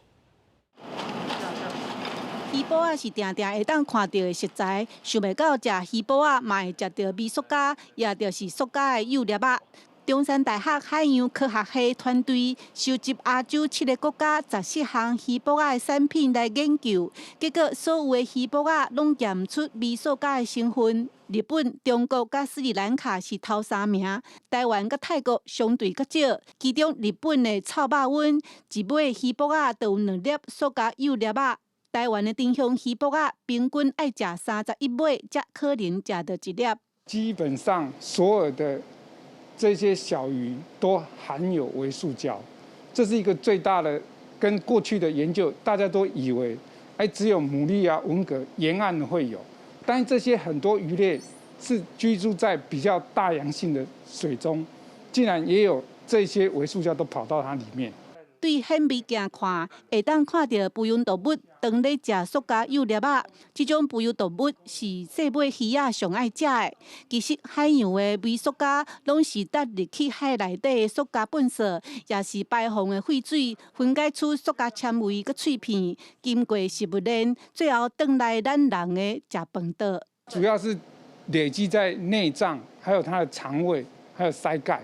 魚脯仔是定定會當看著的食材，想袂到食魚脯仔嘛會食著微塑膠，也就是塑膠的幼粒仔。中山大學海洋科學系團隊收集亞洲七个國家14項魚脯仔的產品來研究，結果所有的魚脯仔攏驗出微塑膠的成分。日本、中國佮斯里蘭卡是頭三名，台灣佮泰國相對較少。其中日本的臭肉塭一尾魚脯仔就有兩粒塑膠幼粒仔，台灣的丁香魚脯仔平均愛食31尾，才可能食著一粒。基本上所有的這些小魚都含有微塑膠，這是一個最大的。跟過去的研究，大家都以為，哎，只有牡蠣啊、文蛤沿岸會有，但這些很多魚類是居住在比較大洋性的水中，竟然也有這些微塑膠都跑到它裡面。對顯微鏡看，會當看著浮游動物當咧食塑膠幼粒仔。這種浮游動物是細尾魚仔上愛食的。其實海洋的微塑膠攏是擲入去海內底的塑膠糞埽，也是排放的廢水分解出塑膠纖維佮碎片，經過食物鏈，最後轉來咱人的食飯桌。主要是累積在內臟，還有它的腸胃，還有鰓蓋。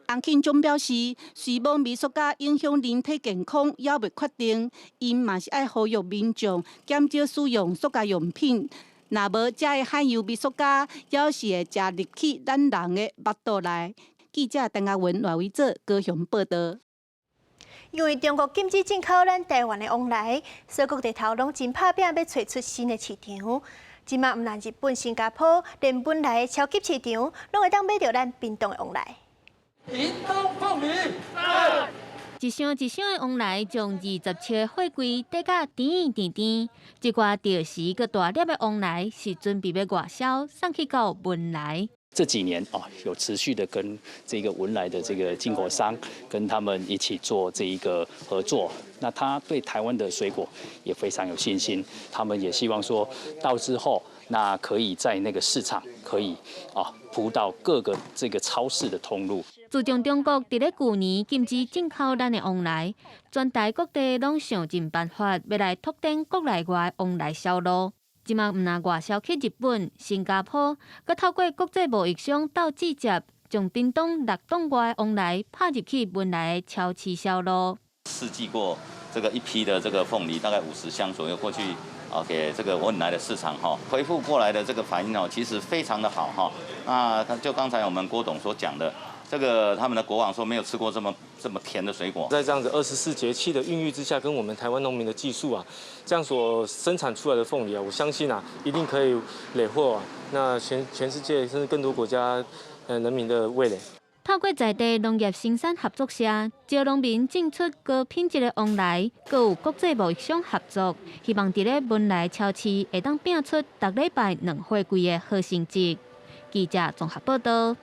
洪慶忠表示，雖罔微塑膠影響人體健康猶未確定，𪜶嘛是愛呼籲民眾減少使用塑膠用品。若無，這的海洋微塑膠，猶是會食入去咱人的腹肚內。記者陳亞文、賴偉哲高雄報導。因為中國禁止進口咱台灣的旺來，所以各地頭攏真拍拚欲揣出新的市場。這馬毋但日本、新加坡，連汶萊的超級市場，攏會當買著咱屏東的旺來。屏東鳳梨，一箱一箱的旺來，將27个貨櫃疊甲甜甜甜，這寡著時閣大粒的旺來是準備欲外銷，送去到汶萊。這幾年啊，有持續的跟這個文萊的這個進口商，跟他們一起做這一個合作。那他對台灣的水果也非常有信心，他們也希望說到之後，那可以在那個市場可以啊鋪到各個這個超市的通路。自從中國佇咧舊年禁止進口咱的旺來，全台各地攏想盡辦法欲來拓展國內外旺來銷路。這馬毋但外銷去日本、新加坡，閣透過國際貿易商鬥直接，將屏東六檔外的旺來拍入去汶萊的超市銷路。試寄過這個一批的這個鳳梨，大概50箱左右過去啊，給這個汶萊的市場哈，回復過來的這個反應哦，其實非常的好哈。那就剛才我們郭董所講的，這個他們的國王說沒有吃過這麼這麼甜的水果。在這樣子24節氣的孕育之下，跟我們台灣農民的技術啊，這樣所生產出來的鳳梨啊，我相信啊，一定可以累獲那全世界甚至更多國家人民的味蕾。透過在地農業生產合作社，招農民種出高品質的旺來，閣有國際貿易商合作，希望佇咧汶萊超市會當拚出逐禮拜兩貨櫃的好成績。記者綜合報導。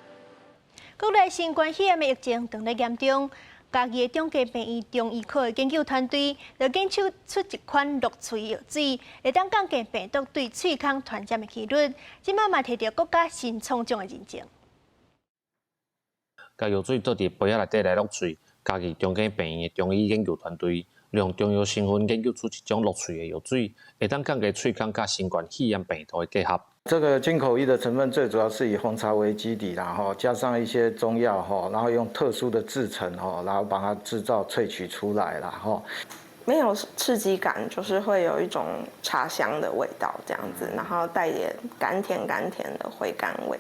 國內新冠肺炎的疫情當咧嚴重，嘉義的中繼病院中醫科的研究團隊就研究出一款落喙藥水，會當降低病毒對喙孔傳染的幾率。這馬嘛摕著國家新創獎的認證。共藥水倒佇杯仔內底來落喙，嘉義中繼病院的中醫研究團隊利用中藥成分研究出一種落喙的藥水，會當降低喙孔佮新冠肺炎病毒的結合。這個金口液的成分最主要是以紅茶為基底啦，哈，加上一些中藥哈，然後用特殊的製程哈，然後把它製造萃取出來啦，哈。沒有刺激感，就是會有一種茶香的味道這樣子，然後帶點甘甜甘甜的回甘味。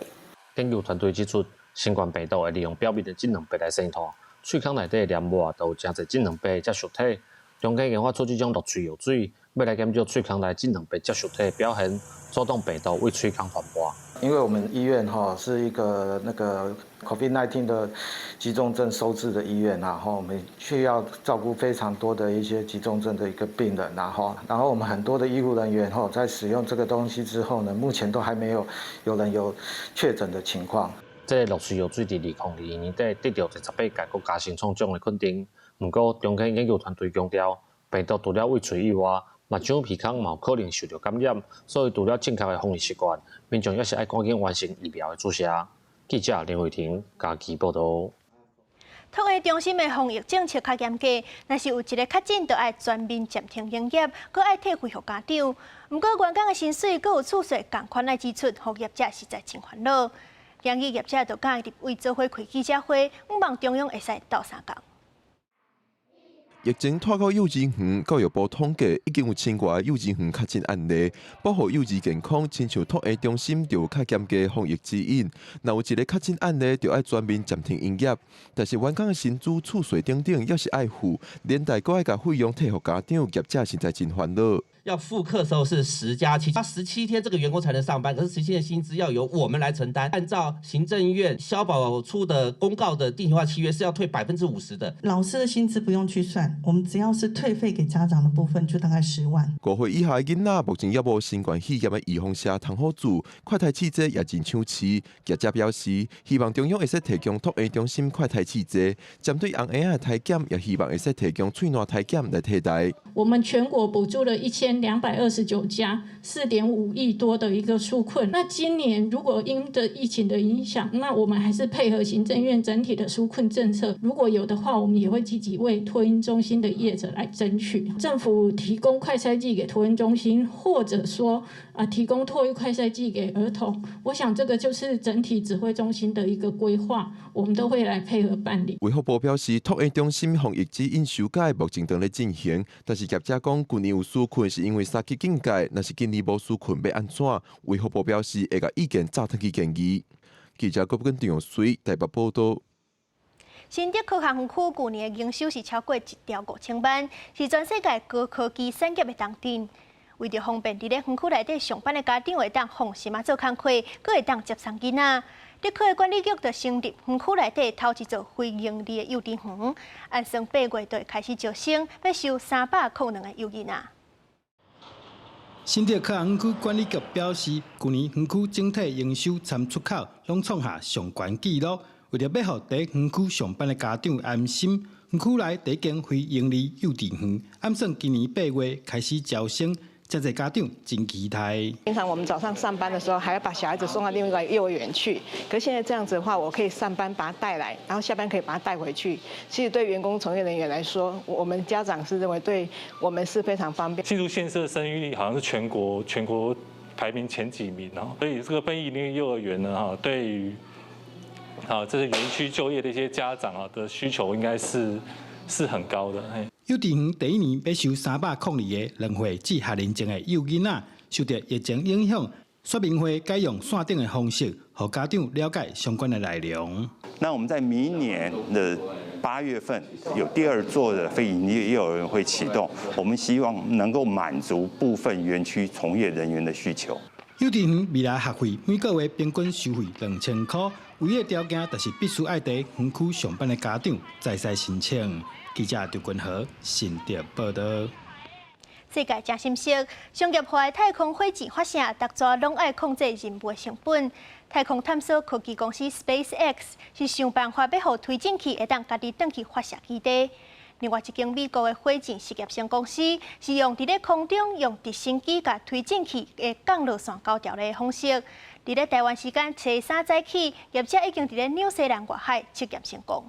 研究團隊指出，新冠病毒會利用表面的這兩白來滲透，喙孔內底的黏膜都有誠濟這兩白的接受體。中間研發出這種落喙藥水，欲來減少喙孔內這兩白接受體的表現，阻擋病毒對喙孔傳播。因為我們醫院哈是一個那個 COVID-19 的急重症收治的醫院，然後我們需要照顧非常多的一些急重症的一個病人，然後我們很多的醫護人員哈在使用這個東西之後呢，目前都還沒有有人有確診的情況。這个落喙藥水佇2022年底得著第18屆國家新創獎的肯定。毋過，中間研究團隊強調，病毒除了對喙以外，目睭鼻孔嘛有可能受著感染，所以除了正確的防疫習慣，民眾也是愛趕緊完成疫苗的注射。記者林慧婷嘉義報導。托嬰中心的防疫政策較嚴格，若是有一个確診，就愛全面暫停營業，閣愛退費予家長。毋過員工的薪水閣有厝稅仝款愛支出，予業者實在真煩惱。建議業者就佮立委做伙開記者會，向望中央會使鬥相共。疫情拖到幼稚園，教育部統計已經有千外幼稚園確診案例，保護幼兒健康，親像托嬰中心就有較嚴格防疫指引。若有一个確診案例，就愛全面暫停營業。但是員工的薪資、厝稅等等，猶是愛付，連帶閣愛共費用退予家長，業者實在真煩惱。要復課的時候是10加7，他17天這個員工才能上班，可是17天的薪資要由我們來承擔。按照行政院消保處的公告的定型化契約是要退50%的。老師的薪資不用去算，我們只要是退費給家長的部分就大概10萬。5歲以下的囡仔目前猶無新冠肺炎的預防射通好注，快篩試劑也真搶市。業者表示，希望中央會使提供托嬰中心快篩試劑，針對紅嬰仔的篩檢，也希望會使提供喙瀾篩檢來替代。我們全國補助了1229家，4.5億多的一個紓困。那今年如果因著疫情的影響，那我們還是配合行政院整體的紓困政策。如果有的話，我們也會積極為托嬰中心的業者來爭取。政府提供快篩劑給托嬰中心，或者說啊提供唾液快篩劑給兒童。我想這個就是整體指揮中心的一個規劃，我們都會來配合辦理。衛福部表示，托嬰中心防疫指引修改目前正咧進行，但是業者講，舊年有紓困是因為三級警戒，若是今年無紓困欲按怎？衛福部表示會共意見早轉去建議。記者郭根長水台北報道。新竹科學園區舊年的營收是超過1兆5000萬，是全世界高科技產業的重鎮。為著方便佇咧園區內底上班的家長會當放心仔做工課，閣會當接送囡仔。竹科的管理局就成立園區內底頭一座非營利的幼稚園，按算8月就會開始招生，欲收302個幼囡仔。新竹科學園區管理局表示，舊年園區整體營收參出口攏創下上懸紀錄。為著欲予佇園區上班的家長安心，園區內第一間非營利幼稚園，按算今年8月開始招生，真濟家長真期待。平常我們早上上班的時候，還要把小孩子送到另外一個幼兒園去。可是現在這樣子的話，我可以上班把他帶來，然後下班可以把他帶回去。其實對員工從業人員來說，我們家長是認為對我們是非常方便。新竹縣市的生育率好像是全國排名前幾名哦，所以這個非營利幼兒園呢，哈，對於啊這些園區就業的一些家長啊的需求，應該是很高的。幼稚園第一年欲收302個2歲至學齡前的幼囡仔，受著疫情影響，說明會改用線頂的方式，予家長了解相關的內容。那我們在明年的8月份有第二座的非營利幼兒園會啟動，我們希望能夠滿足部分園區從業人員的需求。幼稚園未來學費每個月平均收費2000塊，唯一條件就是必須愛佇園區上班的家長才會使申請。記者張君和新竹報道。世界真心息，商業化的太空火箭發射，逐逝攏愛控制任務的成本。太空探索科技公司 SpaceX 是想辦法欲予推進器會當家己轉去發射基地。另外一間美國的火箭實業公司是用佇咧空中用直升機共推進器的降落傘鉤牢的方式。佇咧台灣時間初三早起，業者已經佇咧紐西蘭外海測驗成功。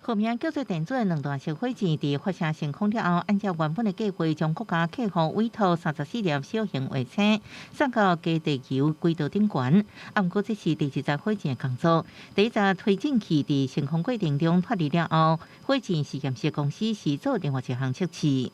號名叫做電子的兩段式火箭，佇發射升空了後，按照原本的計劃，將國家客戶委託34粒小型衛星送到低地球軌道頂懸。啊，毋過這是第二載火箭的工作。第一載推進器佇升空過程中脫離了後，火箭實驗室公司是做另外一項測試。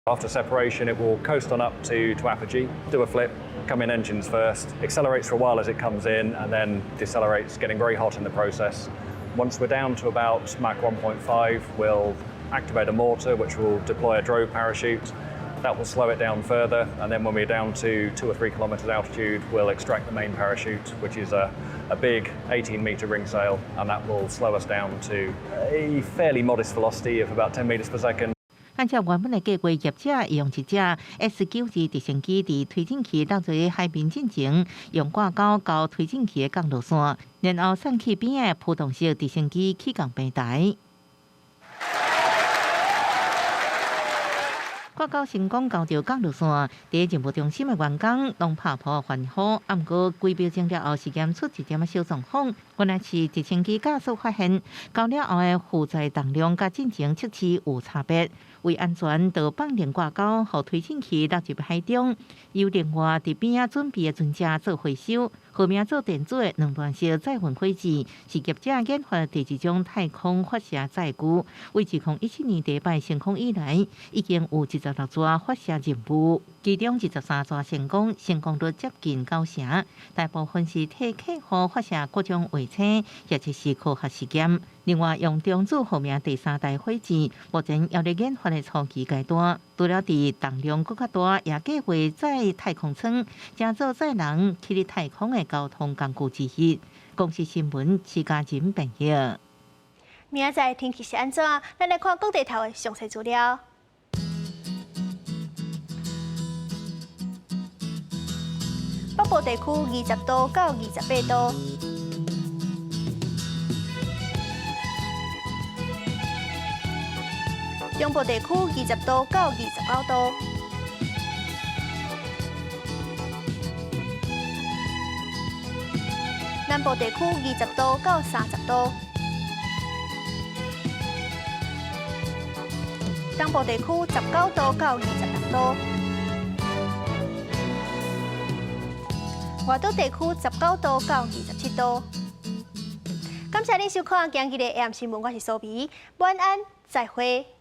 After separation, it will coast on up to apogee, do a flip, come in engines first, accelerates for a while as it comes in, and then decelerates, getting very hot in the process. Once we're down to about Mach 1.5, we'll activate a mortar, which will deploy a drogue parachute. That will slow it down further, and then when we're down to 2 or 3 kilometers altitude, we'll extract the main parachute, which is a big 18-meter ring sail, and that will slow us down to a fairly modest velocity of about 10 meters per second. 按照原本的計劃，業者用一隻 S92直升機佇推進器落佇海面進前，用掛鈎鉤推進器的降落傘，然後送去邊仔的浮動式直升機起降平台。掛鈎成功交著降落傘，佇任務中心的員工攏拍噗歡呼。毋過幾秒鐘了後，實驗出一點仔小狀況，原來是直升機駕駛發現交了後的負載重量佮進前測試有差別，為安全，就放電掛鈎，予推進器落入海中，由另外佇邊仔準備的船隻做回收。號名做電子的兩段式載運火箭，是業者研發第二種太空發射載具。為2017年第一擺升空以來，已經有26逝發射任務，其中23逝成功，成功率接近九成。大部分是替客戶發射各種衛星，或者是科學實驗。另外，用中子號名第三代火箭，目前猶咧研發的初期階段。除了佇重量閣較大，也計劃載太空艙，成做載人去太空的交通工具之一。公視新聞，徐嘉仁編譯。明仔載天氣是按怎？咱來看各地頭的詳細資料。北部地區20度到28度。中部地區20度到29度。南部地區20度到30度。東部地區19度到26度。外島地區19度到27度。感謝您收看今日的 AM 新聞，我是蘇美，晚安，再會。